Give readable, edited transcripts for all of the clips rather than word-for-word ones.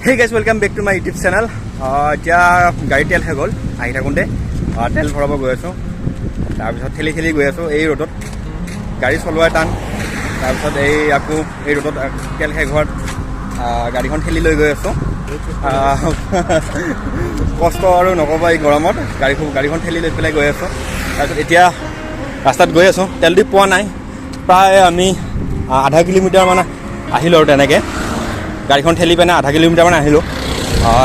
Hey guys, welcome back to my YouTube channel. এতিয়া গাড়ী তেল হৈ গ'ল আহি থাকোঁতে। তেল ভৰাব গৈ আছোঁ। তাৰপিছত ঠেলি ঠেলি গৈ আছোঁ। এই ৰ'দত গাড়ী চলোৱাই টান। তাৰপিছত এই আকৌ এই ৰ'দত তেল শেষ হোৱাত গাড়ীখন ঠেলি লৈ গৈ আছোঁ। কষ্ট আৰু নক'বা, এই গৰমত গাড়ীখন ঠেলি লৈ পেলাই গৈ আছোঁ। তাৰপিছত এতিয়া ৰাস্তাত গৈ আছোঁ, তেল ডিপু পোৱা নাই। প্ৰায় আমি আধা কিলোমিটাৰমান আহিলোঁ আৰু তেনেকৈ গাড়ীখন ঠেলি পিনে আধা কিলোমিটাৰমান আহিলোঁ।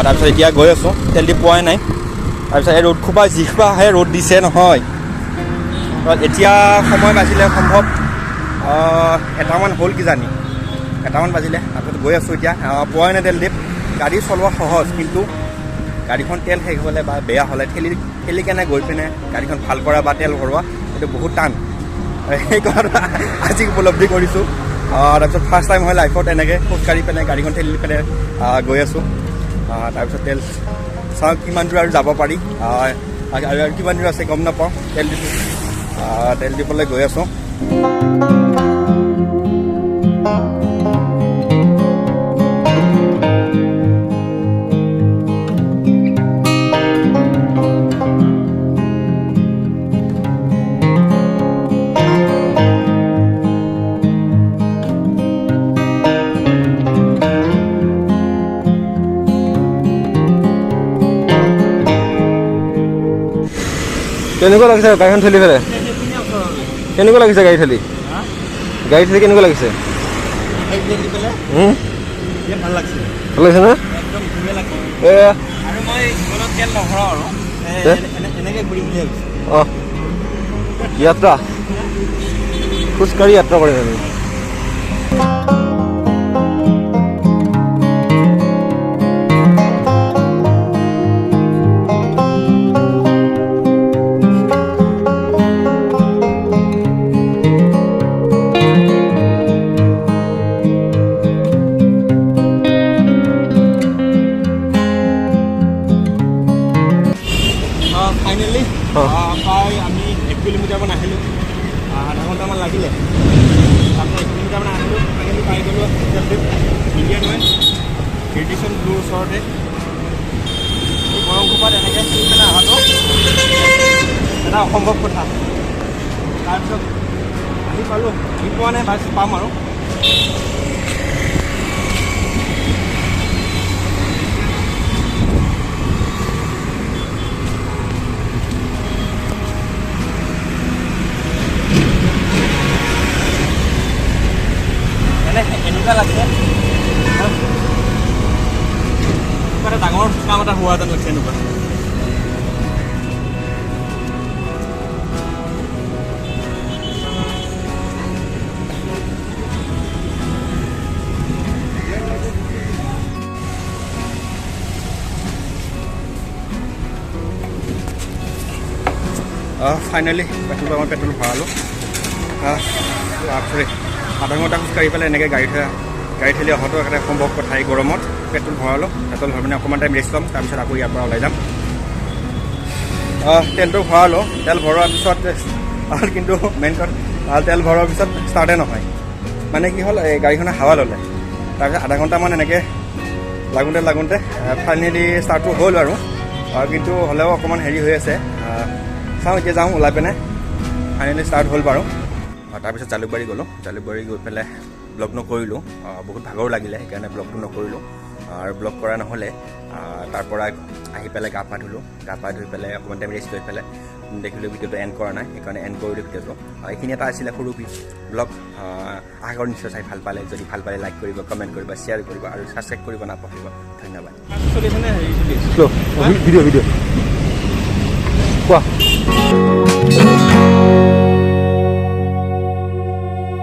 তাৰপিছত এতিয়া গৈ আছোঁ, তেল ডিপু পোৱাই নাই। তাৰপিছত এই ৰ'দ খোপা, যিসোপাহে ৰ'দ দিছে নহয়। তাৰপিছত এতিয়া সময় বাজিলে সম্ভৱ এটামান হ'ল কিজানি, এটামান বাজিলে। তাৰপিছত গৈ আছোঁ এতিয়া, পোৱাই নাই তেল ডিপু। গাড়ী চলোৱা সহজ, কিন্তু গাড়ীখন তেল শেষ হ'লে বা বেয়া হ'লে ঠেলি ঠেলি কেনে গৈ পিনে গাড়ীখন ভাল কৰা বা তেল ভৰোৱা, এইটো বহুত টান। সেই কথাটো আজি উপলব্ধি কৰিছোঁ। তাৰপিছত ফাৰ্ষ্ট টাইম হয় লাইফত এনেকৈ খোজকাঢ়ি পিনে গাড়ীখন ঠেলি পিনে গৈ আছোঁ। তাৰপিছত তেল চাওঁ কিমান দূৰ আৰু যাব পাৰি আৰু কিমান দূৰ আছে গম নাপাওঁ। তেল দিছোঁ, তেল দিবলৈ গৈ আছোঁ। কেনেকুৱা লাগিছে গাড়ীখন ঠেলি পেলাই? কেনেকুৱা লাগিছে গাড়ী ঠেলি? গাড়ী ঠেলি কেনেকুৱা লাগিছে? ভাল লাগিছে। ভাল লাগিছে না? একদম ধুনীয়া লাগিছে। এ। আৰু মই জীৱনত তেল নভৰাওঁ আৰু হে? এনেকৈ ঘূৰিম বুলি ভাবিছোঁ। অঁ, যাত্ৰা, খোজকাঢ়ি যাত্ৰা কৰিম আমি। ফাইনেলি অঁ। প্ৰায় আমি 1 কিলোমিটাৰমান আহিলোঁ। আধা ঘণ্টামান লাগিলে। তাৰপিছত 1 কিলোমিটাৰমান আহিলোঁ, ফাইনেলি পাই গ'লোঁ ইণ্ডিয়ান অইল, ৰেডিচন ব্লুৰ ওচৰতে। এই গৰম সোপাত এনেকৈ পেলাই অহাটো এটা অসম্ভৱ কথা। তাৰপিছত আহি পালোঁ, আহি পোৱা নাই, বাছ পাম আৰু। মানে এনেকুৱা লাগিছে কিবা এটা ডাঙৰ কাম এটা হোৱা যেন লাগিছে এনেকুৱা। ফাইনেলি পেট্ৰল পাম্পত পেট্ৰল ভৰালোঁ। বাপৰে, আধা ঘণ্টা খোজকাঢ়ি পেলাই এনেকৈ গাড়ী থৈ গাড়ী ঠেলি অহাটো এটা অসম্ভৱ কথা এই গৰমত। পেট্ৰল ভৰালোঁ। পেট্ৰল ভৰাই পিনে অকণমান টাইম ৰেষ্ট ল'ম, তাৰপিছত আকৌ ইয়াৰ পৰা ওলাই যাম। তেলটো ভৰালোঁ। তেল ভৰোৱাৰ পিছত আৰু কিন্তু মেইন কথা, তেল ভৰোৱাৰ পিছত ষ্টাৰ্টে নহয়। মানে কি হ'ল, এই গাড়ীখনে হাৱা ল'লে। তাৰপিছত আধা ঘণ্টামান এনেকৈ লাগোঁতে লাগোঁতে ফাইনেলি ষ্টাৰ্টটো হ'ল আৰু কিন্তু হ'লেও অকণমান হেৰি হৈ আছে। চাওঁ, এতিয়া যাওঁ ওলাই পিনে। ফাইনেলি ষ্টাৰ্ট হ'ল বাৰু। তাৰপিছত জালুকবাৰী গ'লোঁ। জালুকবাৰী গৈ পেলাই ব্লগ নকৰিলোঁ। বহুত ভাগৰো লাগিলে, সেইকাৰণে ব্লগটো নকৰিলোঁ আৰু ব্লগ কৰা নহ'লে। তাৰ পৰা আহি পেলাই গা পা ধুলোঁ। গা পা ধুই পেলাই অকণমান টাইম ৰেষ্ট লৈ পেলাই দেখিলোঁ ভিডিঅ'টো এণ্ড কৰা নাই, সেইকাৰণে এণ্ড কৰিলোঁ ভিডিঅ'টো। এইখিনি এটা আছিলে সৰু ব্লগ। আশা কৰোঁ নিশ্চয় চাই ভাল পালে। যদি ভাল পালে লাইক কৰিব, কমেণ্ট কৰিব, শ্বেয়াৰ কৰিব আৰু ছাবস্ক্ৰাইব কৰিব নাপাহৰিব। ধন্যবাদ। চলিছেনে হেৰি চলি? শ্ল' ভিডিঅ', ভিডিঅ' কোৱা।